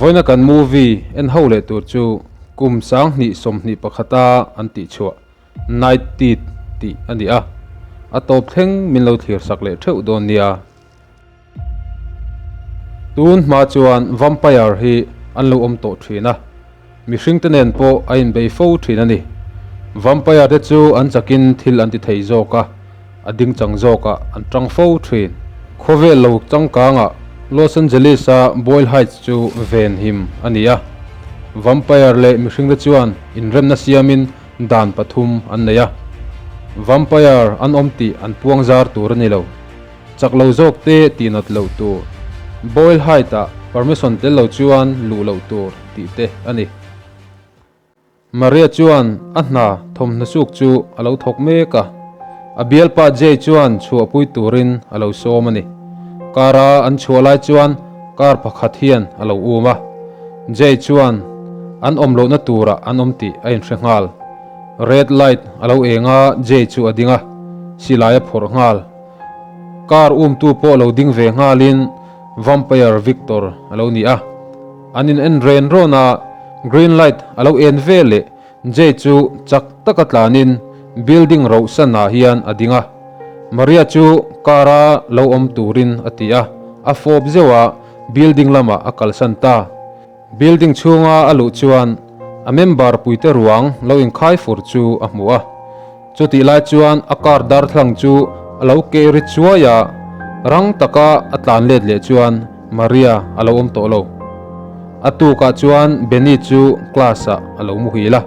Vawiina kan movie en ho leh tur chu kum 2021 a an tih chhuah Night Teeth tih a ni a, a tawp thleng min lo thlir sak leh theuh dawn nia. Tun hma chuan vampire hi an lo awm tawh thin a, mihringte nen pawh a inbei fo thin a ni. Vampire te chu an chakin thil an ti thei zawk a, a dingchang zawkah an tang fo thin. Khawvel lo changkangah Los Angeles-a Boyle Heights chu venhim a ni a, vampire leh mihringte chuan inremna siamin dan pathum an nei a. Vampire an awm tih an puangzar tur a ni lo. Chak lo zawk te tih nat loh tur, Boyle Height ah permission tel lo chuan luh loh tur tih te a ni. Maria chuan a hna thawmhnaw suk chu a lo thawk mek a, a bialpa Jay chuan chhuahpui turin a lo sawm a ni. Car a an chhuah lai chuan car pakhat hian a lo um a, Jay chuan an awm lohna turah an awm tih a inhre nghal. Red light a lo eng a, Jay chu a ding a, silai a phawrh nghal. Car umtu pawh lo ding ve nghalin Vampire Victor a lo ni a. An in en ren rawn a, green light a lo en ve leh Jay chu chak taka tlanin building rohsan ah hian a ding a. Maria chu car a lo awm turin a ti a, a fawp zeuh a, building lamah a kalsan ta. Building chhunga a luh chuan a member puite ruang lo inkhai fur chu a hmu a. Chutih lai chuan a car darthlang chu a lo keh ri chuai a, rang taka a tlan let leh chuan Maria a lo awm tawh lo. A tukah chuan Benny chu class ah a lo muhil a.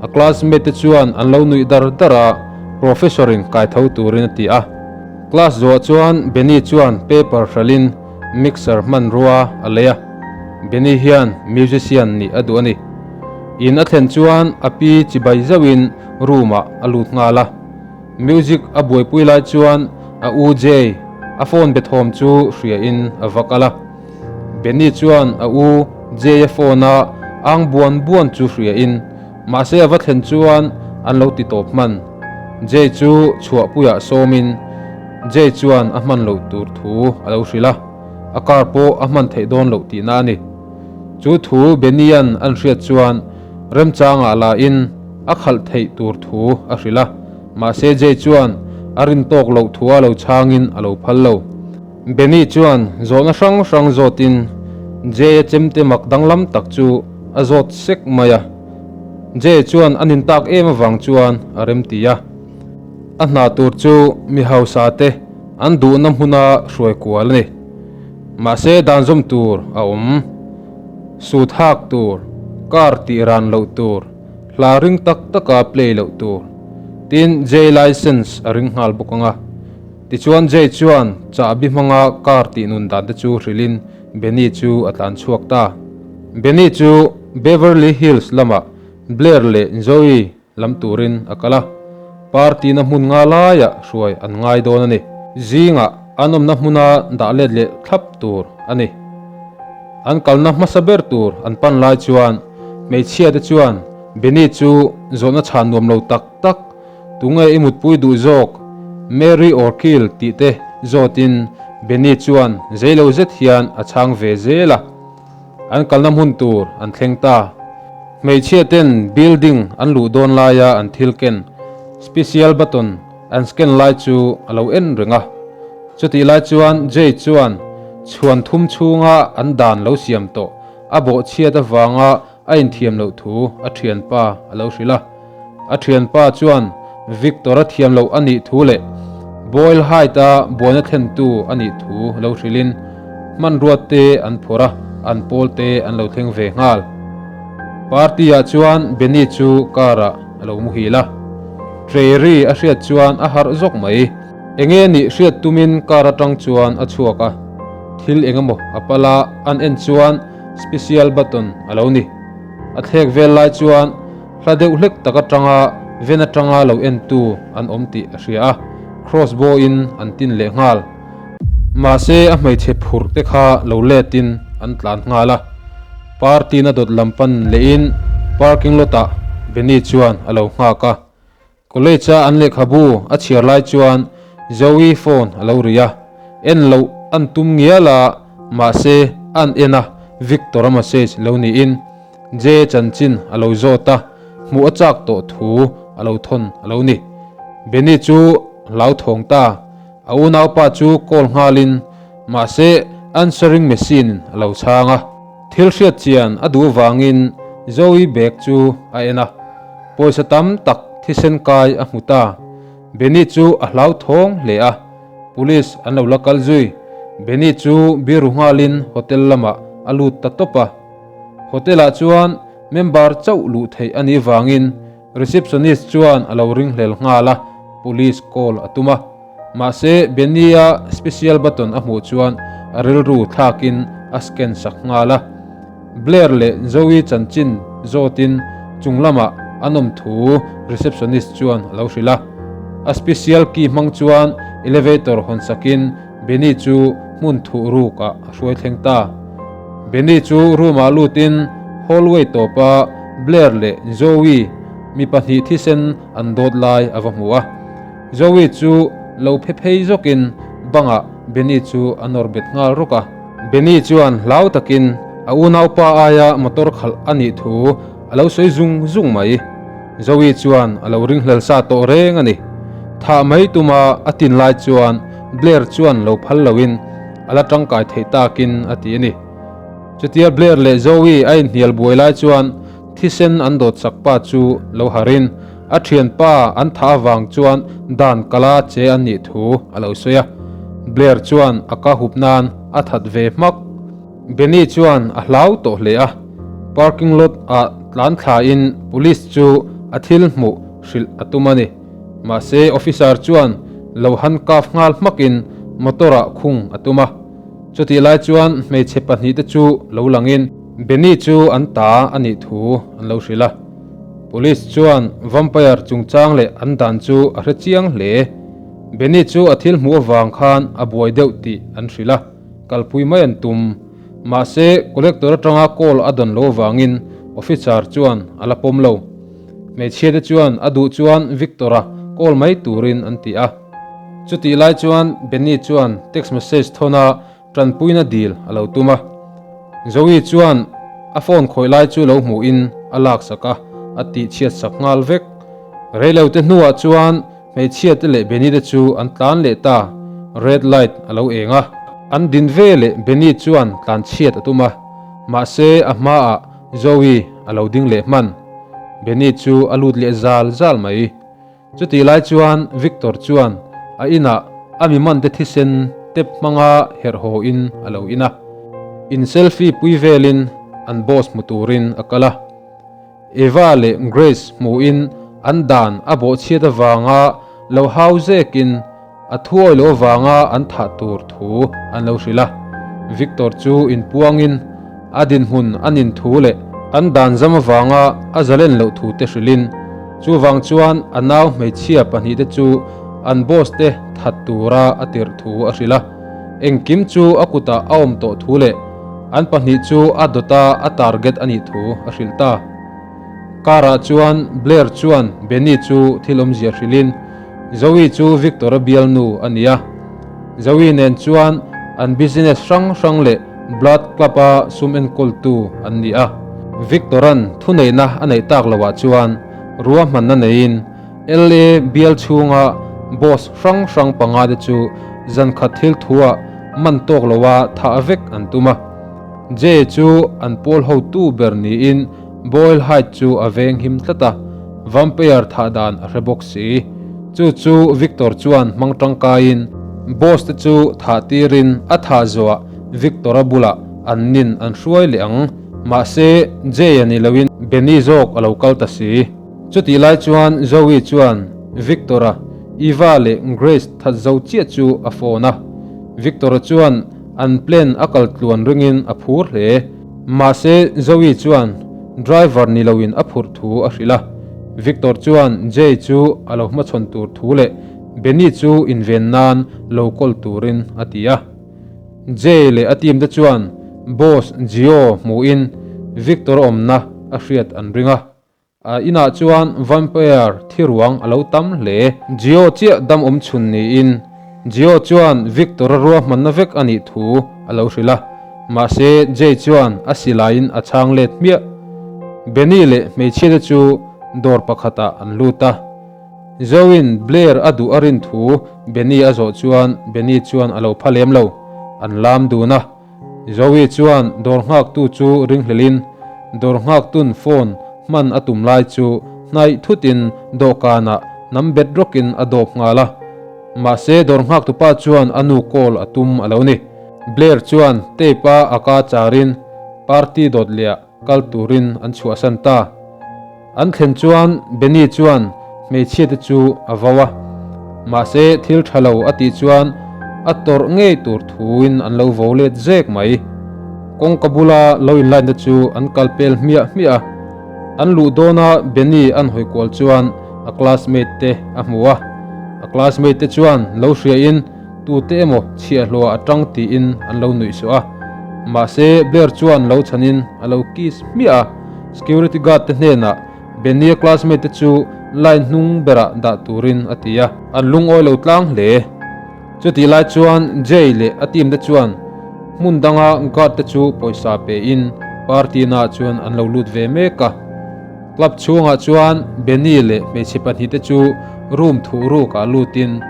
A classmate te chuan an lo nuih dar dar a, professor in kaitho turin a ti a. Class zawh chuan Benny chuan paper hralhin mixer hmanrua a lei a, Benny hian musician nih a duh a ni. In a thlen chuan a pi chibai zauhin room ah a lut nghal a. Music a buaipui lai chuan a u Jay a phone be thawm chu hria in a va kal a. Benny chuan a u Jay a phone a ang buan buan chu hria in mahse a va thlen chuan an lo ti tawp hman. Jay chu chhuahpuiah sawmin Jay chuan a hman loh tur thu a lo hrilh a, a car pawh a hman theih dawn loh tihna a ni. Chu thu Benny-a'n an hriat chuan remchangah la in a khalh theih tur thu a hrilh a, mahse Jay chuan a rin tawk loh thua lo chhangin a lo phal lo. Benny chuan zawhna hrang hrang zawtin Jay-a chemte mak danglam tak chu a zawt sek mai a, Jay chuan a nin tak em avang chuan a remti a. A hna tur chu mi hausa te an duhna hmuna hruai kual a ni. Mahse dan zawm tur a awm. Sut hak tur, car tih ran loh tur, hla ring tak taka play loh tur. Tin, Jay license a ring nghal bawk ang a. Tichuan Jay chuan chahbi hmanga car tih nun dan te chu hrilhin Benny chu a tlan chhuak ta. Benny chu Beverly Hills lamah Blair leh Zoe lam turin a kal a, party na hmun nga laiah hruai an ngai dawn a ni. Zingah an awmna hmuna dah let leh thlap tur a ni. An kalna hmasa ber tur an pan lai chuan hmeichhia te chuan Benny chu zawhna chhan nuam lo tak tak, Tunge i mutpui duh zawk? Marry or kill tih te zawtin Benny chuan zeilo zet hian a chhang ve zel a. An kalna hmun tur an thleng ta. Hmeichhia ten building an luh dawn laia an thil ken special button an scan lai chu a lo en reng a. Chutih lai chuan Jay chuan chhuan thum chhunga an dan lo siam tawh a bawhchhiat avanga a inthiam loh thu a thianpa a lo hrilh a. A thianpa chuan Victor a thiam loh a nih thu leh Boyle Height-a buaina thlentu a nih thu lo hrilhin hmanrua te an phawrh a, an pawl te an lo thleng ve nghal. Party-ah chuan Benny chu car-ah a lo muhil a. Trey-ri a hriat chuan a harh zawk mai. Enge nih hriat tumin car atang chuan a chhuak a, thil engemaw a pal a, an en chuan special button a lo ni. A thlek vel lai chuan hla deuh hlek tak atanga ven atanga lo entu an awm tih a hria a, crossbow in an tin leh nghal. Mahse a hmeichhe phurh te kha lo letin an tlan nghal a, party na dawt lam pan lehin parking lot ah Benny chuan a lo nghak a. College a an lehkhabu a chhiar lai chuan Zoe phone a lo ri a, en loh an tum ngial a, mahse an en a, Victor-a message lo niin Jay chanchin a lo zawt a, hmuh a chak tawh thu a lo thawn a lo ni. Benny chu hlauthawng ta, a unaupa chu call nghalin mahse answering machine in a lo chhang a. Thil hriat chian a duh vangin Zoe bag chu a en a, pawisa tam tak thisen kai a hmu ta. Benny chu a hlauthawng hle a. Police an lo la kal zui. Benny chu biru nghalin hotel lamah a lut ta tawp a. Hotel ah chuan member chauh luh theih a nih vangin receptionist chuan a lo ringhlel nghal a, police call a tum a. Mahse Benny-a special button a hmuh chuan a rilru thlakin a scan sak nghal a. Blair leh Zoe chanchin zawtin chung lamah an awm thu receptionist chuan a lo hrilh a. A special key hmang chuan elevator hawn sakin Benny chu hmun thuh ruk ah a hruai thleng ta. Benny chu room ah lutin hallway tawpa Blair leh Zoe mi pahnih thisen an dawt lai a va hmu a. Zoe chu lo phe phei zawkin bangah Benny chu a nawr bet nghal rawk a. Benny chuan hlau takin a unaupa aia motor khalh a nih thu a lo sawi zung zung mai. Zoe chuan a lo ringhlel sa tawh reng a ni. Thah mai tuma a tin lai chuan Blair chuan lo phal loin a la tangkai theih takin a ti a ni. Chutia Blair leh Zoe a inhnial buai lai chuan thisen an dawt sak pa chu lo harin a thianpa an thah avang chuan dan kala che an nih thu a lo sawi a. Blair chuan a ka hup nan a that ve hmak. Benny chuan a hlau tawh hle a, parking lot ah tlan thla in police chu a thil hmuh hrilh a tum a ni. Mahse officer chuan lo handcuff nghal hmak in motor ah khung a tum a. Chutih lai chuan hmeichhe pahnih te chu lo lang in Benny chu an ta a nih thu an lo hrilh a. Police chuan vampire chungchang leh an dan chu a hre chiang hle. Benny chu a thil hmuh avang khan a buai deuh tih an hrilh a. Kalpui mai an tum. Mahse, collector atanga call a dawn lo avangin officer chuan a la pawm lo. Hmeichhia te chuan a duh chuan Victor-a call mai turin an ti a. Chutih lai chuan Benny chuan text message thawna tanpuina dil a lo tum a. Zoe chuan a phone khawih lai chu lo hmuhin a laksak a, a tihchhiat sak nghal vek. Reilote hnuah chuan Hmeichhia te leh Benny te chu an tlan leh ta, red light a lo eng a. An din ve leh Benny chuan tlan chhiat a tum a, mahse a hmaah Zoe a lo ding leh hman. Benny chu a lut leh zal zal mai. Chutih lai chuan Victor chuan a inah a mi man te thisen tep hmanga herh haw in a lo in a. In selfie pui velin an boss hmu turin a kal a. Eva leh Grace hmuhin an dan a bawhchhiat avanga lo hau zekin a thuawi lo avanga an thah tur thu an lo hrilh a. Victor chu inpuangin a dinhmun a nin thu leh an dan zam avanga a zalen loh thu te hrilhin chuvang chuan a nau hmeichhia pahnihte chu an boss te that tura a tirh thu a hrilh a. Engkim chu a kutah a awm tawh thu leh an pahnih chu a dawta a target a nih thu a hrilh ta. Car-ah chuan Blair chuan Benny chu thil awmzia hrilhin Zoe chu Victor-a bialnu a ni a. Zoe nen chuan an business hrang hrang leh Blood Club-a sum enkawltu an ni a. Victor-a'n thuneihna a neih tak loah chuan ruahmanna neiin LA bial chhunga boss hrang hrang panga te chu zan khat thil thuah man tawk loa thah vek an tum a. Jay chu an pawl hotu ber niin Boyle Height chu a veng him tlat a, vampire thah dan a hre bawk si. Chu chu Victor chuan hmang tangkaiin boss te chu thah tirin a thah zawhah Victor-a bulah an nin an hruai leh ang. Mahse, Jay-a ni loin Benny zawk a lo kal ta si. Chutih lai chuan Zoe chuan Victor-a, Eva leh Grace that zo chiah chu a phone a. Victor-a chuan an plan a kal tluan ringin a phur hle. Mahse Zoe chuan driver ni loin a phurh thu a hrilh a. Victor chuan Jay chu a lo hmachhawn tur thu leh Benny chu inven nan lo call turin a ti a. Jay leh a team te chuan boss Gio hmuhin Victor-a awmna a hriat an ring a. A inah chuan vampire thi ruang a lo tam hle. Gio chiah dam awm chhun niin Gio chuan Victor-a ruahmanna vek a nih thu a lo hrilh a. Mahse Jay chuan a silaiin a chhang let hmiah. Benny leh hmeichhia te chu dawr pakhatah an lut a. Zoin Blair a duh a rin thu Benny a zawh chuan Benny chuan a lo pha lem lo. An lam dun a. Zoe chuan dawr nghaktu chu ringhlelin dawr nghaktun phone hman a tum lai chu hnaih thutin dawhkanah nam bet rawkin a dawp nghal a. Mahse dawr nghaktupa chuan a nu call a tum a lo ni. Blair chuan tape a a ka charin party dawt leh kal turin an chhuahsan ta. An thlen chuan Benny chuan hmeichhia te chu a vo a, mahse thil tha lo a tih chuan a tawrh ngei tur thuin an lo vo let zek mai. Kawngka bula lo inline te chu an kal pel hmiah hmiah a, an luh dawna Benny an hawi kual chuan a classmate te a hmu a, a classmate te chuan lo hriain Tute emaw chhiahhlawh a tang tiin an lo nuih suah a, mahse Blair chuan lo chhanin a lo kiss hmiah a, security guard te hnenah Benny-a classmate te chu line hnung berah dah turin a ti a. An lungawi lo tlang hle. Chutih lai chuan Jay leh a team te chuan hmun danga guard te chu pawisa pe in party naah chuan an lo lut ve mek a. Club chhungah chuan Benny leh hmeichhe pahnihte chu room thuhrukah lutin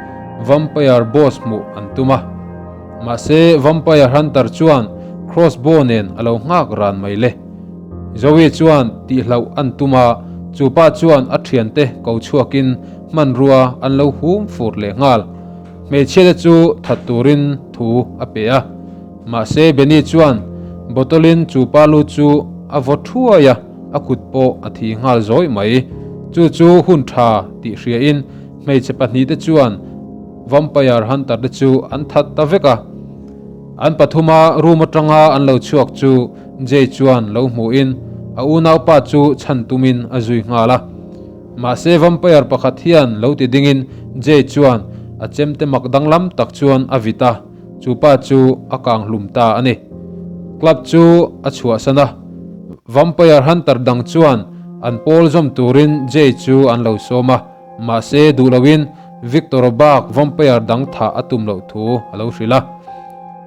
Vampire boss hmuh an tum a. Mahse Vampire Hunter chuan crossbow nen a lo nghak ran mai le. Zoe chuan tihhlauh an tum a, chu pa chuan a thiante ko chhuakin hmanrua an lo hum fur leh nghal. Hmeichhiate chu that turin thu a pe a. Mahse Benny chuan bottle-in chu pa lu chu a vaw thuai a. A kut pawh a thi nghal zawih mai. Chu chu hun tha tih hriain hmeichhe pahnihte chuan Vampire Hunter te chu an that ta vek a. An pathuma room atanga an lo chhuak chu Jay chuan lo hmuhin a unaupa chu chhan tumin a zui nghal a. Mahse Vampire pakhat hian lo ti dingin Jay chuan a chemte mak danglam tak chuan a vit a, chu pa chu a kang hlum ta a ni. Club chu a chhuahsan a. Vampire Hunter dang chuan an pawl zawm turin Jay chu an lo sawm a, mahse duh loin Victor bak Vampire dang thah a tum loh thu a lo hrilh a.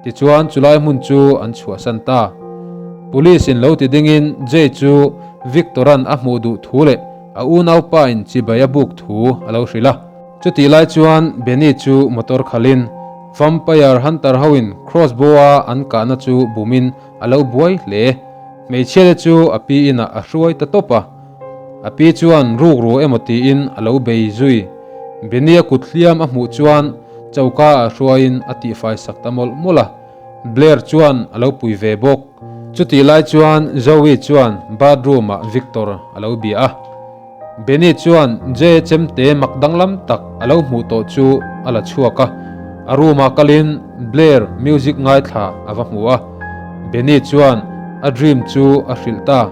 Tichuan chulai hmun chu an chhuahsan ta. Police in lo ti dingin Jay chu Victor-a'n a hmuh duh thu leh a unaupa in chibai a buk thu a lo hrilh a. Chutih lai chuan Benny chu motor khalhin Vampire Hunter hoin crossbow-a an kahna chu bumin A lo buai hle. Hmeichhia te chu a pi inah a hruai ta tawp a. A pi chuan ruk ru emaw tiin a lo bei zui. Benny-a kut hliam a hmuh chuan choka ah hruaiin a tihfai sak ta mawlh mawlh a. Blair chuan a lo pui ve bawk. Chutih lai chuan Zoe chuan bathroom ah Victor a lo bia a. Benny chuan Jay chemte mak danglam tak a lo hmuh tawh chu a la chhuak a, a room ah kalin Blair music ngaithla a va hmu a. Benny chuan a dream chu a hrilh ta.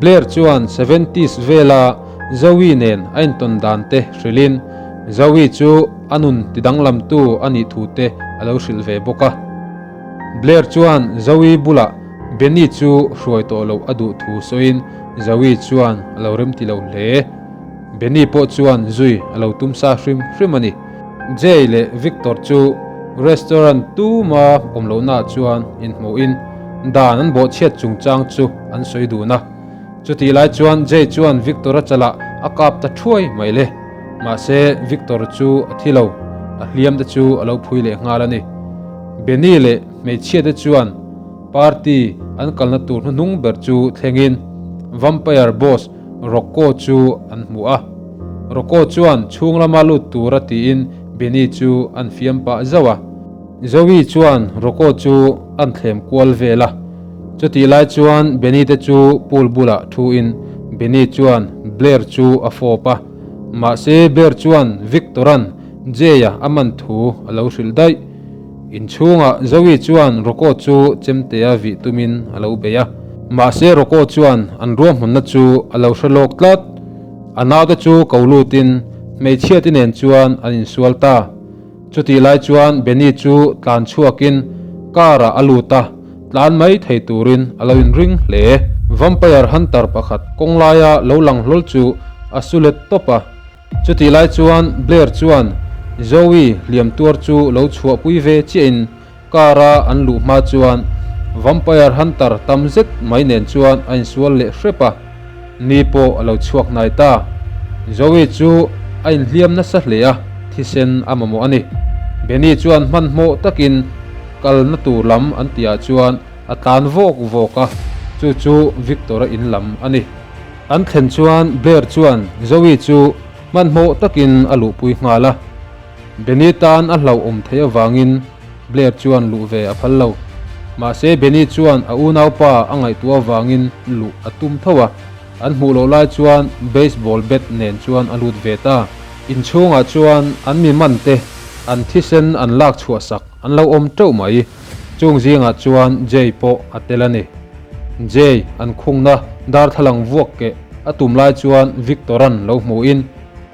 Blair chuan seventies vela Zoe nen a intawn dan te hrilhin Zoe chu a nun tidanglamtu a nih thu te a lo hrilh ve bawk a. Blair chuan Zoe bulah Benny chu hruai tawh loh a duh thu sawiin Zoe chuan a lo remti lo hle. Benny pawh chuan zui a lo tum sa hrim hrim a ni. Jay leh Victor chu restaurant tuma awm lohnaah chuan inhmuhin dan an bawhchhiat chungchang chu an sawi dun a. Chutih lai chuan Jay chuan Victor-a chalah a kap ta thuai mai le. Mahse Victor chu a thi lo, a hliam te chu a lo phui leh nghal a ni. Benny leh hmeichhia te chuan Party an kalna tur hnuhnung ber chu thlengin Vampire boss Rocco chu an hmu a. Rocco chuan chhung lama lut tura tiin Benny chu an fiam pah zauh a. Zoe chuan Rocco chu an thlem kual vel a. Chutih lai chuan Benny te chu pool bulah thuin Benny chuan Blair chu a fawp a. Mahse Blair chuan Victor-a'n Jay-a a man thu a lo hrilh daih. Inchhungah Zoe chuan Rocco chu chemtea vih tumin a lo bei a. Mahse Rocco chuan an ruahmanna chu a lo hre lawk tlat. A naute chu ko lutin hmeichhia te nen chuan an insual ta. Chutih lai chuan Benny chu tlan chhuakin car ah a lut a, tlan mai thei turin a lo inring hle. Vampire hunter pakhat kawng laia lo lang hlawl chu a su let tawp a. Chutih lai chuan Blair chuan Zoe hliam tuar chu lo chhuahpui ve chiahin car-a an luh hma chuan Vampire Hunter tam zet mai nen chuan a insual leh hrep a, ni pawh a lo chhuak hnai ta. Zoe chu a inhliam nasa hle a, thisen a mamawh a ni. Benny chuan hmanhmawh takin kalna tur lam an tihah chuan a tlan vawk vawk a, chu chu Victor-a in lam a ni. An thlen chuan Blair chuan Zoe chu hmanhmawh takin a luhpui nghal a. Benny tan a hlauhawm theih avangin Blair chuan luh ve a phal lo. Mahse Benny chuan a unaupa a ngaihtuah avangin luh a tum tho a, an hmuh loh lai chuan baseball bat nen chuan a lut ve ta. Inchhungah chuan an mi man te an thisen an lak chhuah sak an lo awm teuh mai. Chung zingah chuan Jay pawh a tel a ni. Jay an khungna darthlalang vuak keh a tum lai chuan Victor-a'n lo hmuhin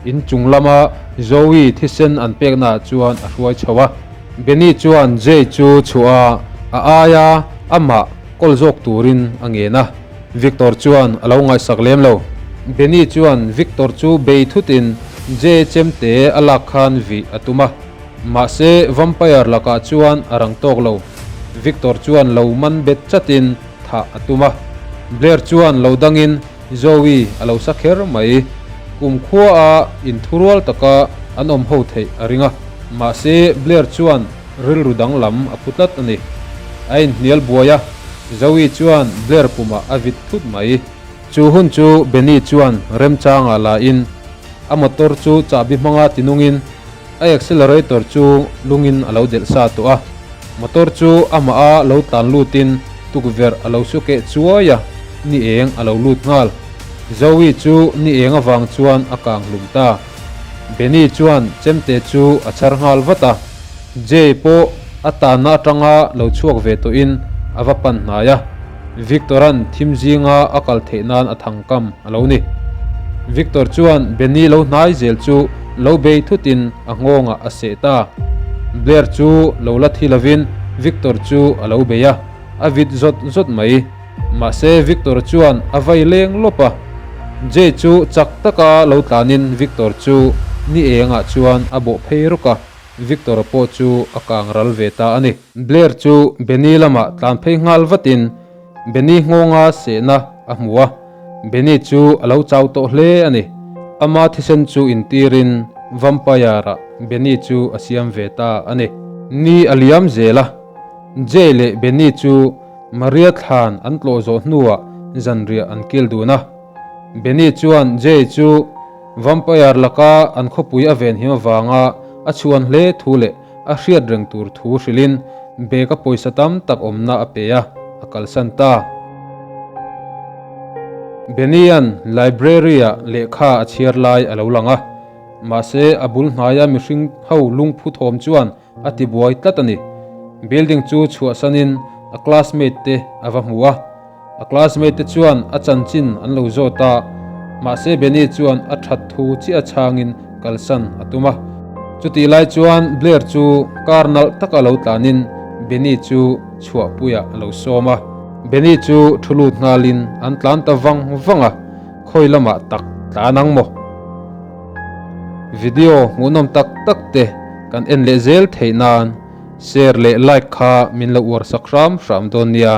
In chung lama Zoe thisen an peknaah chuan a hruai chho a. Benny chuan Jay chu chhuah a, a aia amah kawl zawk turin a ngen a. Victor chuan a lo ngaihsak lem lo. Benny chuan Victor chu bei thutin Jay chemte a lak khan vih a tum a. Mahse vampire lakah chuan a rang tawk lo. Victor chuan lo man bet chatin thah a tum a. Blair chuan lo dangin Zoe a lo sa kher mai. Kum khuaah inthurual taka an awm ho theih a ring a, mahse Blair chuan rilru danglam a phu tlat a ni. A inhnial buai a, Zoe chuan Blair pumah a vit thut mai. Chu hun chu Benny chuan remchangah la in a motor chu chahbi hmanga tinungin a accelerator chu lungin a lo delh sa tawh a. Motor chu amah a lo tlan lutin tukverh a lo su keh chuai a, ni eng a lo lut nghal. Zoe chu ni eng avang chuan a kang hlum ta. Benny chuan chemte chu a chhar nghal vat a, Jay pawh a tanna atanga lo chhuak ve tawhin a va pan hnai a, Victor-a'n thim zinga a kal theih nan a thangkam a lo ni. Victor chuan Benny lo hnai zel chu lo bei thutin a nghawngah a seh ta. Blair chu lo la thi lovin Victor chu a lo bei a, a vit zawt zawt mai. Mahse Victor chuan a vai leng lawp a, Jay chu chak taka lo tlanin Victor chu ni engah chuan a bawh phei rawk a, Victor-a pawh chu a kang ral ve ta a ni. Blair chu Benny lamah tlan phei nghal vatin Benny nghawnga sehna a hmu a, Benny chu a lo chau tawh hle a ni. Ama thisen chu intirin Vampire-ah Benny chu a siam ve ta a ni. Ni a liam zel a, Jay leh Benny chu Maria thlan an tlawh zawh hnuah zanriah an kil dun a. Benny chuan Jay chu Vampire laka an khawpui a venhim avanga a chhuan hle thu leh a hriat reng tur thu hrilhin bag a pawisa tam tak awmna a pe a, a kalsan ta. Benny-a'n library-ah lehkha a chhiar lai a lo lang a, mahse a bul hnaia mihring ho lungphu thawm chuan A ti buai tlat a ni. Building chu chhuahsanin a classmate te a va hmu a. A classmate te chuan a chanchin an lo zawt a, mahse Benny chuan a that thu chiah chhangin kalsan a tum a. Chutih lai chuan Blair chu car nalh taka lo tlanin Benny chu chhuahpuiah a lo sawm a. Benny chu thu lut nghalin an tlan ta vang vang a, khawi lamah tak tlan ang maw? Video hmuhnawm tak tak te kan en leh zel theih nan share leh like kha min lo uar sak hram hram dawn nia.